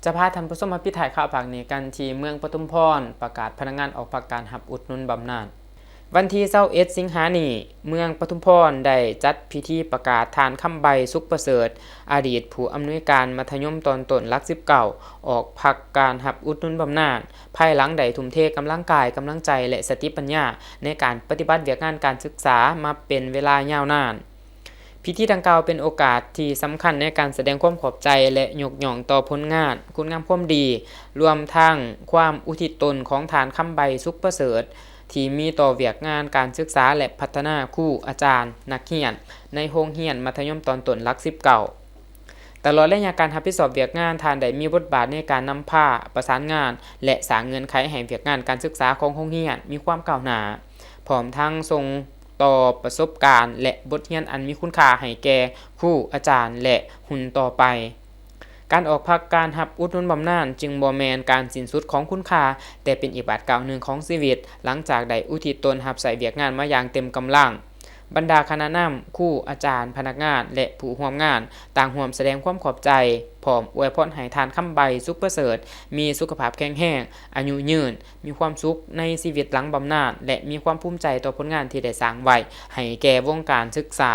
ຈະພາທ່ານຜູ້ຊົມມາປິດທ້າຍຂ່າວພາກນີ້ກັນທີ່ເມືອງປະທຸມພອນ ປະກາດພະນັກງານອອກພັກການຮັບອຸດໜູນບຳນານ. ວັນທີຊາວເອັດ ສິງຫານີ້, ເມືອງປະທຸມພອນໄດ້ຈັດພິທີປະກາດທ່ານ ຄຳໃບ ສຸກປະເສີດ ອະດີດຜູ້ອຳນວຍການມັດທະຍົມຕອນຕົ້ນຫຼັກສິບເກົ້າ ອອກພັກການຮັບອຸດໜູນບຳນານ, ພາຍຫຼັງໄດ້ທຸ່ມເທກຳລັງກາຍ, ກຳລັງໃຈ ແລະ ສະຕິປັນຍາ ໃນການປະຕິບັດວຽກງານການສຶກສາມາເປັນເວລາຍາວນານ. ພິທີດັ່ງກ່າວເປັນໂອກາດທີ່ສຳຄັນໃນການສະແດງຄວາມຂອບໃຈ ແລະ ຍົກຍ້ອງຕໍ່ຜົນງານ, ຄຸນງາມຄວາມດີ, ລວມທັງຄວາມອຸທິດຕົນຂອງທ່ານ ຄຳໃບ ສຸກປະເສີດ ທີ່ມີຕໍ່ວຽກງານການສຶກສາ ແລະ ພັດທະນາຄູ, ອາຈານ, ນັກຮຽນ ໃນໂຮງຮຽນມັດທະຍົມຕອນຕົ້ນຫຼັກສິບເກົ້າ. ຕະຫຼອດໄລຍະການຮັບຜິດຊອບວຽກງານ, ທ່ານໄດ້ມີບົດບາດໃນການນຳພາ, ປະສານງານ ແລະ ສ້າງເງື່ອນໄຂໃຫ້ວຽກງານການສຶກສາຂອງໂຮງຮຽນມີຄວາມກ້າວໜ້າ, ພ້ອມທັງສົ່ງຕໍ່ປະສົບການ ແລະ ບົດຮຽນອັນມີຄຸນຄ່າໃຫ້ແກ່ຄູ, ອາຈານ ແລະ ຮຸ່ນຕໍ່ໄປ. ການອອກພັກການຮັບອຸດໜູນບຳນານຈຶ່ງບໍ່ແມ່ນການສິ້ນສຸດຂອງຄຸນຄ່າ, ແຕ່ເປັນອີກບາດກ້າວໜຶ່ງຂອງຊີວິດ, ຫຼັງຈາກໄດ້ອຸທິດຕົນຮັບໃຊ້ວຽກງານມາຢ່າງເຕັມກຳລັງ. ບັນດາຄະນະນຳ, ຄູ, ອາຈານ, ພະນັກງານ ແລະ ຜູ້ຮ່ວມງານ ຕ່າງຮ່ວມສະແດງຄວາມຂອບໃຈ, ພ້ອມອວຍພອນໃຫ້ທ່ານ ຄຳໃບ ສຸກປະເສີດ ມີສຸຂະພາບແຂງແຮງ, ອາຍຸຍືນ, ມີຄວາມສຸກໃນຊີວິດຫຼັງບຳນານ ແລະ ມີຄວາມພູມໃຈຕໍ່ຜົນງານທີ່ໄດ້ສ້າງໄວ້ໃຫ້ແກ່ວົງການສຶກສາ.